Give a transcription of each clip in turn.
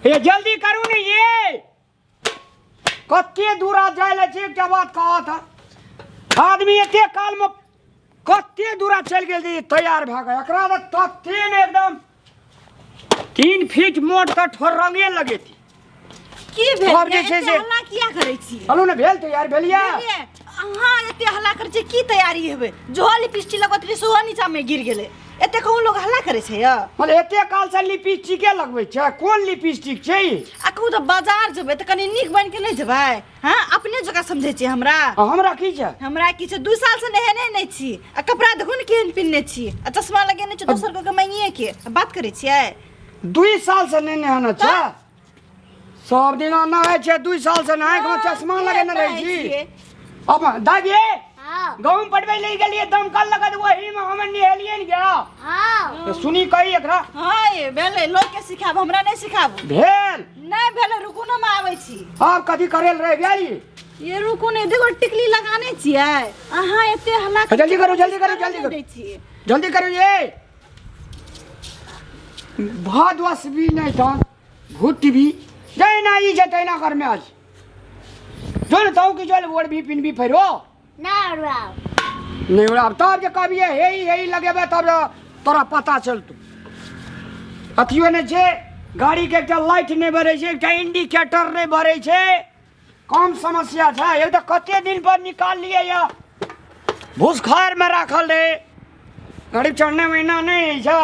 हे जल्दी करू ने ये कते दूरा जाय ले छै एकटा बात कहत आदमी एते काल में कते दूरा चलि गेल जे तैयार भए गेल। एकरा तऽ तते ने एकदम 3 फीट मोट तऽ ठोरंगे लगेती। की भेल? आब जे छै एते हल्ला किया करै छी? चलू ने, भेल तैयार भेलियै? भेलियै। अहाँ एते हल्ला करै छी, की तैयारी हेबै? जोहो लिपस्टिक लगबैत रहियै सेहो नीचा मे गिर गेलै। एते कहूँ लोग हल्ला करै छै य? मतलब एते काल से लिपस्टिके लगबै छै? कोन लिपस्टिक छै ई? आ कहू तऽ बाजार जेबै तऽ कनि नीक बनि के नहि जेबै? हँ, अपने जकाँ समझै छियै हमरा? आ हमरा की छै? हमरा की छै, 2 साल से नहेने नहि छी आ कपड़ा देखू ने केहन पिन्हने छी आ चश्मा लगेने छी दोसर के मांगिए के आ बात करै छियै। 2 साल से नहि नहाना छै? सब दिना नहाय छै, 2 साल से नहाय के चश्मा लगेने रहै छी। अब दादी हाँ। गहूम पटबै ले गेलियै दमकल लगा दे, वही में हम नहेलियै ने गया। हाँ। तो सुनी कही एकरा। हाँ ये भेलै, लोग के सिखाबू, हमरा नहि सिखाबू। भेल? नहि भेलै, रुकू ने हम आबै छी। आब कथी करेल रह गेल ई? ये रुकू ने, देखो टिकली लगाने छियै अहाँ, एते हल्ला जल्दी करू, जल्दी करू, जल्दी करू। दै छियै। जल्दी करू ये भादवस भी नहीं था घुट भी जैना ई छै तैना करमे आज जो ने ताऊ की चल ओढ़ भी पिन भी फेरो ना उड़ाओ। नहीं उड़ाब तब जे कहबियै हे ई, हे ई लगेबै तब जे तोरा पता चलतौ। अथियो नहि छै, गाड़ीके एकटा लाइट नहि बरै छै, एकटा इंडिकेटर नहि बरै छै। कम समस्या छै? एक तऽ कते दिन पर निकाललियै या भूसखारमे राखल रहै, गाड़ी चढ़ने महीना नहि होइ छै।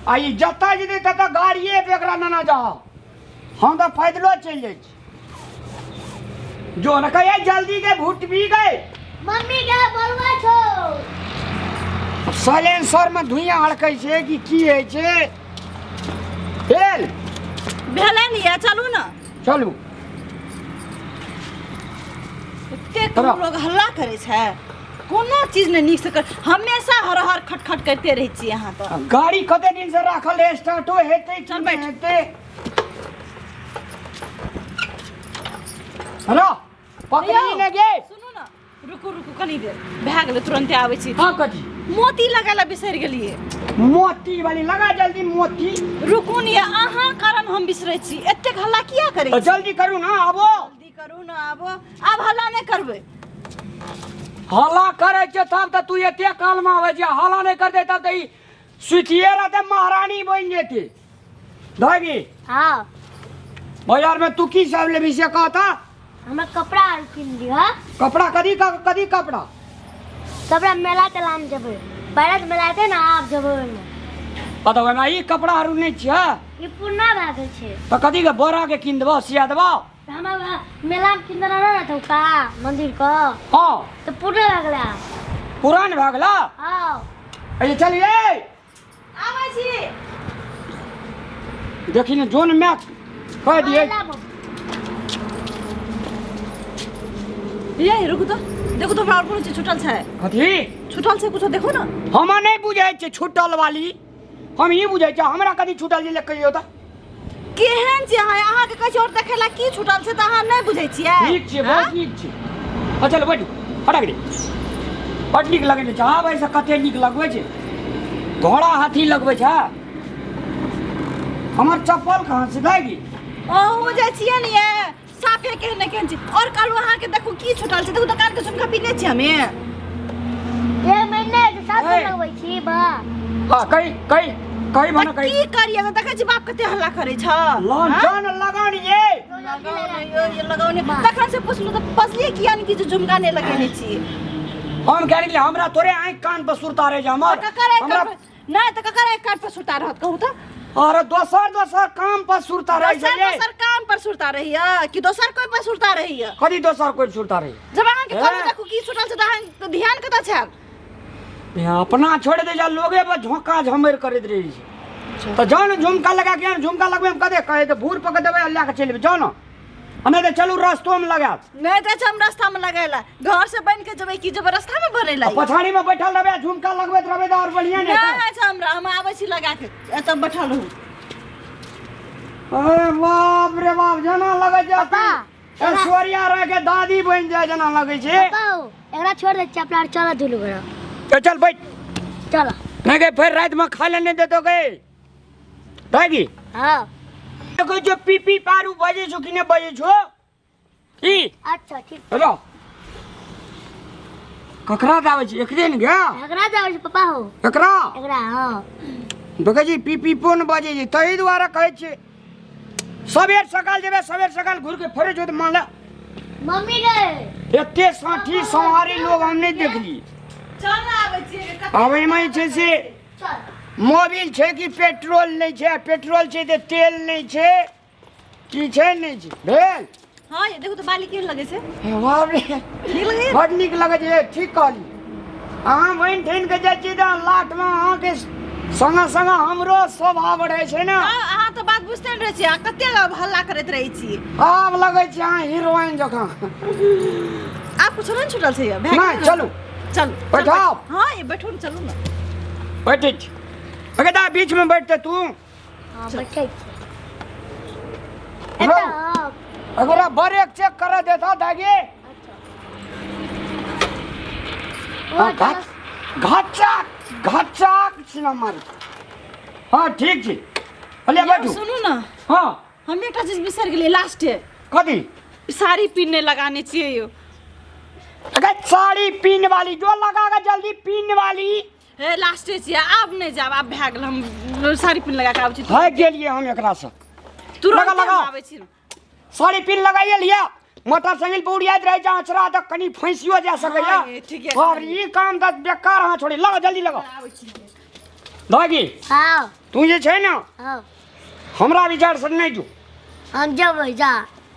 आ ई जतऽ जेतै ततऽ गाड़िए पे एकरा नेने जाउ, हम तऽ पैदलो चलि जाइ छी। जो ने कहिए जल्दी के भूट भी गए। मम्मी के बोलवा छो। साइलेंसर में धुइयां अड़कै छै कि की होइ छै? भेल? भेलै ने ये, चलू ने। चलू। एते तोरा। लोग हल्ला करै छै, कोनो चीज नहि नीक से कर, हमेशा हर हर खटखट करिते रहै छी अहाँ तऽ। गाड़ी कते दिन से राखल है, स्टार्टो हेतै चल कि बैठ। नहि हेतै? हेलो पकड़ी यौ, ने गे। सुनू ने, रुकू रुकू कनी देर, भए गेलै, तुरन्ते आबै छी। हाँ कथी? मोती लगाय लए बिसरि गेलियै। मोती वाली लगा जल्दी मोती। रुकू ने, अहाँ कारण हम बिसरै छी। एतेक हल्ला किया करै तऽ छी? जल्दी करू ना, आबो। जल्दी करू ने, आबो। आब हल्ला नहि करबै। हल्ला करै छै तब तऽ तू एते कालमे आबै छै, हल्ला नहि करतै तब तऽ ई सुतिए रहतै, महारानी बनि जेतै। दागी। हाँ। बाजार में तू की सब लेबी से कहता? हमरा कपड़ा आर किन दिह। कपड़ा कदी कदी कपड़ा? कपड़ा मेला तेला में जेबै, बरस मेला हेतै ने, आब जेबै ओहिमे। पता ओहिमे ई कपड़ा आर नहि छै। ई पुरना भए गेल छै। तऽ कथी के बोरा के कीन देबौ, सिया देबौ? तऽ हमरा मेला में किन देने रहै ने तौका मंदिर के। हाँ। तऽ पुरना भए गेलै आब। पुरान भए गेला? हाँ। अरे चलिए। आबै छी। देखी ने जोन मैं कह दिए। ये रुकू तो, देखो तो हमरा और कोनो चीज छूटल छै। कथी छूटल छै कुछो, देखो ना। हम नहि बुझै छियै छूटल वाली, हम ई बुझै छियै हमरा कथी छूटल जे कहियो तऽ। केहन छी अहाँ? अहाँके कहै छी और देखै ला की छूटल छै तऽ अहाँ नहि बुझै छियै। नीक छियै, बहुत नीक छियै। अच्छा चल बैठू, फटाक दे। बड नीक लगै छै आब, ऐसे कते नीक लगबै छै, घोड़ा हाथी लगबै छै। हमर चप्पल कहाँ से दागी? अहूँ जाइ छियै ने ये साफे केहन ने केहन छी। और कहलहुँ अहाँके देखू की छूटल छै, देखू दोकान के झुमका पिन्हने छी हमे। एक महीना के साथ ए। लगबै छी बा। हाँ कही कही कही तऽ मना कही। की करियै तऽ देखै छी बाप कते हल्ला करै छ। लंचन लगन ये। लगाउ ने यौ, ये लगाउ ने। तखन से पुछलहुँ तऽ बजलियै किया ने कि जे झुमका नहि लगेने छी? हम कह रही हमरा तोरे आँखि कान पर सुरता रहे छै हमर। तऽ ककर आँखि हमरा कान पर नहि तऽ ककर आँखि कान पर सुरता रहत कहू तऽ? अरे दोसर दोसर काम पर सुरता रहे छै दोसर ये। दोसर काम पर सुरता रहैया कि दोसर कोई पर सुरता रहैया? कथी दोसर कोई सुरता रहे? जब अहाँके कहलहुँ हे? देखू की छूटल छै तऽ अहाँके ध्यान कतऽ छल? यहाँ अपना छोड़ दे जा, लोगे पर झोंका झमेर करैत रहे छै। तऽ जाउ ने झुमका लगा के, झुमका लगबै मे कते कहै तऽ भूर पकड़ देबै आ लए कऽ चलि जेबै। जाउ ने, आ नहि तऽ चलू रस्तोमे लगायब। नहि तऽ हम रास्ता में लगेला घर से बन के जेबै कि जेबै रास्ता में बनेला? आ पछाड़ी में बैठल रहबै आ झुमका लगबैत रहबै तऽ आओर बढ़िआँ ने नहि हेतै। होइ छै हमरा, हम आबै छी लगा के, एतऽ बैठल रहू। अरे बाप रे बाप, जेना लगै छै पापा, ऐश्वर्या राय के दादी बनि जाय जेना लगै छै। पापा हो, एकरा छोड़ दे, चपला आर चल दुनू गोरा। तो चल बैठ। चल। नहीं गए फिर रात में खा लेने दे तो गए दागी। हाँ। देखै छौ पी पी पारू बजै छौ कि नहि बजै छौ की? अच्छा ठीक। हेलो, ककरा दाबै छी एकरे ने गे? एकरा दाबै छी पापा हो। एकरा? एकरा, हाँ। देखै छी पी पी पो ने बजै छै, ताहि दुआरे कहै छियै सबेर सकाल जेबै, सबेर सकाल घुरि के फेरे जो तऽ मान ले। मम्मी गे, एते साठी संहारी लोग हम नहि देखली। चल ना, आबै छियै। आब एहिमे जे छै से चल। मोबिल छै कि पेट्रोल नहि छै, आ पेट्रोल छै तऽ तेल नहि छै, की छै नहि छै भेल। हाँ ये देखो तो बाली केहन लगै छै। हे बाप रे, नीक लगै? बड नीक लगै छै। ठीक कहली अहाँ, बनि ठनि के जाइ छी तऽ लाटमे अहाँके संगे संगे हमरो शोभा बढ़ै छै ने। हाँ, अहाँ तऽ बात बुझते नहि रहै छी आ कते हल्ला करैत रहै छी। आब लगै छै अहाँ हीरोइन जकाँ। आब कुछो नहि छूटल छै भए नहि, गेलै ने? चलू। चलू। बैठाउ। हाँ ये बैठू ने, चलू ने। बैठै छी। अगे दा बीचमे बैठते तू। हाँ, बैठै छी। रौ। एतऽ, हाँ। अगरा ब्रेक चेक कर देता दागे। अच्छा। हाँ, घाच घाचाक घाचाक छिना मार। हाँ ठीक छी, अले यौ, बैठू। सुनू ने। हाँ। हम एकटा चीज बिसरि गेलियै लास्टे। कथी? साड़ी पिन नहि लगाने छियै यौ। अगर साड़ी पिन वाली जो लगा के जल्दी पिन वाली। हे लास्टे छियै, आब नहि जायब, आब भए गेल। हम साड़ी पिन लगा के आबै छी। भागि गेलियै हम एकरा से। तुरंत लगा, लगा। हम आबै छी। साड़ी पिन लगाइए लिया, मोटरसाइकिल पर उड़ियाइत रहै छै अचरा तऽ कनि फँसियो जा सकैया। हाँ, ये ठीके। और ई काम तऽ बेकार अहाँ छोड़ी, लगा जल्दी लगा। आबै छी। दागी। हाँ। तू जे छै ने, हाँ, हमरा विचार से नहि जो। हम जेबै, जा।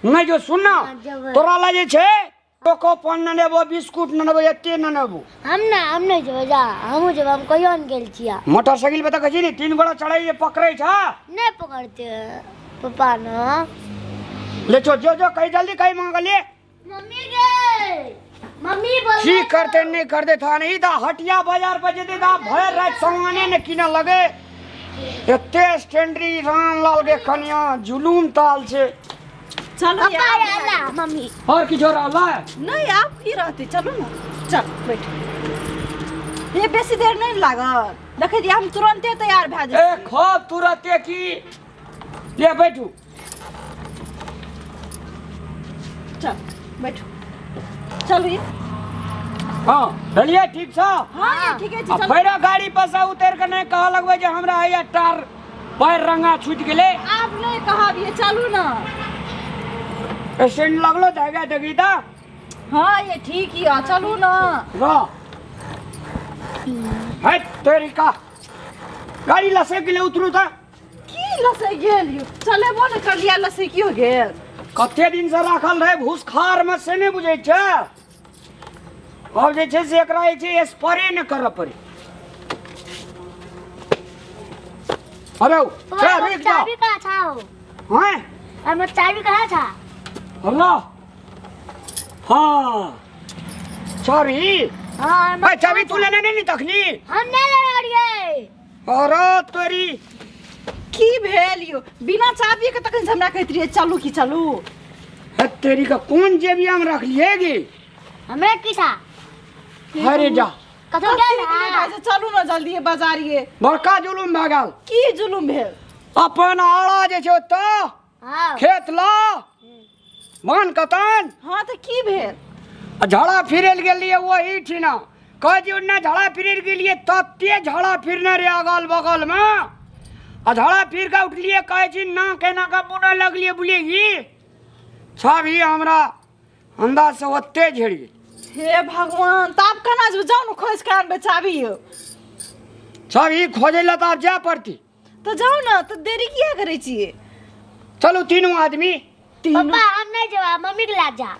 नहि जो, सुन ना। हाँ, जेबै। तोरा लए जे छै टोको पान ने लेबो, बिस्कुट ने लेबो, एते ने लेबो। हम ना, हम नहीं जेबै, जा। हमहूँ जेबै, हम कहियो नहि गेल छियै। मोटरसाइकिल पे तऽ कहै छी ने तीन गोड़ा चढ़ै जे पकड़ै छै। नहीं पकड़ते पापा ना। ले चो जो जो कहीं जल्दी कहीं मांगलिए। मम्मी गे, मम्मी बोल। की करते नहीं करते था नहीं ता हटिया बाजार पर जेते ता भर रात सामाने ने किने लगे। एते स्टैंडरी रामलाल के कनिया जुलूम ताल छे। चलो पापा यार। आला मम्मी। और किछो रहला? नहीं, आप की रहते, चलू ना, चल बैठ। ये बेसी देर नहीं लागत, देखै छियै हम तुरंते तैयार भए ए जेबै। खूब तुरते की ले बैठू। चल बैठू, चलू ये। हाँ भेलिए ठीक छ? हाँ ये ठीके छै। आ चलू। फेरो गाड़ी पर से उतर के नहीं कह लगबै जे हमरा हैया टार पैर रंगा छूटि गेलै। आप नहीं कहब ये, चलू ना। स्टैंड लगलो जाएगा देखी ता। हाँ ये ठीक ही है, चलू ना। रह है तेरी का गाड़ी लसक गेलै, उतरू ता। की लसै गेल यौ? चलेबो ने करलियै, लसैकियो गेल। कते दिन से राखल रहे भूसखार में से नहि बुझै छै। आब जे छै से एकरा जे छै स्प्रे नहि करऽ पड़े। अरे पापा, चल हमर रुकि जाओ। चाबी कहाँ छा हो? हाँ। हमर चाबी कहाँ छा? अल्लाह, हाँ चाबी। हाँ, हमर ए, चाबी तू लेने नहीं तखनी? हम नहीं लेने रहियै। अरे तोरी। की भेल यौ? बिना चाबी के तखन से हमरा कहैत रहियै चलू की चलू। हे तेरी का कोन जेबिया में रखलिए गे? हमरा की था? अरे जा। कतौ गेल हा? चलू ना जल्दी बाजार ये। बड़का जुलुम भए गेल। की जुलुम भेल? अपन आड़ा जे छै ओतऽ, हाँ। खेत ला मान कतन। हाँ तऽ की भेल? आ झाड़ा फिरे लए गेलियै ओही ठिना, कहै छै ओन्ने झाड़ा फिरे लए गेलियै तते झाड़ा फिरने रे अगल बगल मे, आ झाड़ा फिर के उठलियै, कहै छी ना केना के बुनऽ लगलियै, बुझलियै ई सब ही हमरा अंदाज से ओते झेड़ गेल। हे भगवान, तऽ आब केना जेबै? जाउ ने खोजि के आनबै चाबी यौ। सब ई खोजै लए तऽ आब जाय पड़तै। तऽ जाउ ने, तऽ देरी किया करै छियै? चलू तीनू आदमी। तीनू? पापा, हम नहीं जेबै, मम्मी के ला जा।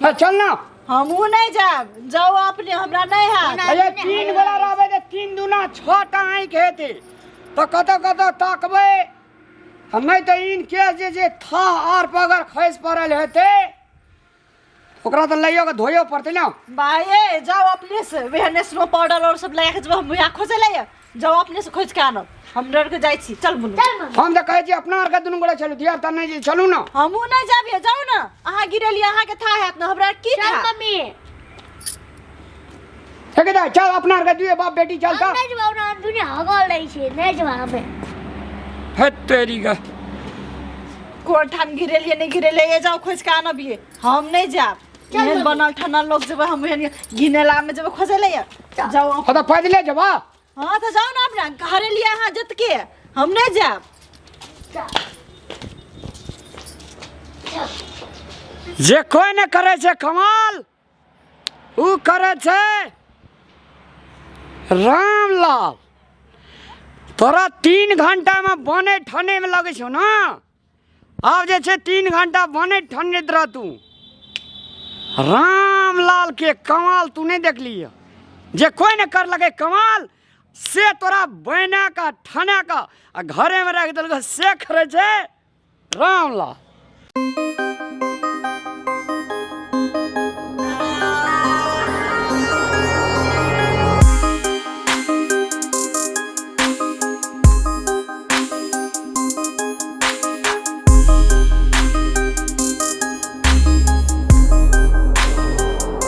हाँ, चल ना। हमहूँ नहि जायब, जाउ अपने, हमरा नहि हैत। अरे तीन गोला रहबै तऽ तीन दूना छह टा आँखि हेतै तऽ कतऽ कतऽ ताकबै। आ नहि तऽ इन केस जे छै थाह आर पर अगर खसि पड़ल हेतै ओकरा तऽ लैयो के धोइयो पड़तै ने। भाई जाओ अपने से, वह नेस्नो पाउडर और सब लगा के जब हम यहाँ खोजे ले जाओ, अपने से खोज के आनब। हम डर के जाइ छी, चल बुनू। चल मम्मी। हम तऽ कहै छी अपना आरके दुनू गोटा चलू, धिया पुता नहि छै, चलू ने। हमहूँ नहि जाबिए, जाउ ने अहाँ। गिरेलिए अहाँके था हैत ने, हमरा की चल था? मम्मी। ठीक है, चल अपना आरके दुए बाप बेटी हम चलता। नहीं जेबै, ओना दुनिया हगल रहै छै, नहीं जेबै हमे। हे तेरी का कोन ठाम गिरेलियै नहि गिरेलियै, ये जाओ खोजि के आनबियै, हम नहि जायब। चल एहन मम्मी। बनल ठनल लोग जेबै, हम एहन घिनेला में जेबै खोजै लए? जाओ। हाँ तऽ पैदले जेबा। हाँ तऽ जाओ ने अपना घरे लिए अहाँ जतके, हम नहि जायब। जे कोइ नहि करै छै कमाल, उ करै छै रामलाल। तोरा 3 घंटामे बनै ठनैमे लगै छौ ने, आब जे छै 3 घंटा बनै ठनैत रह तू। रामलालके कमाल तू नहि देखलियै, जे कोइ नहि करलकै कमाल से तोरा बना कऽ ठना कऽ आ घरेमे राखि देलकै, से करै छै रामलाल।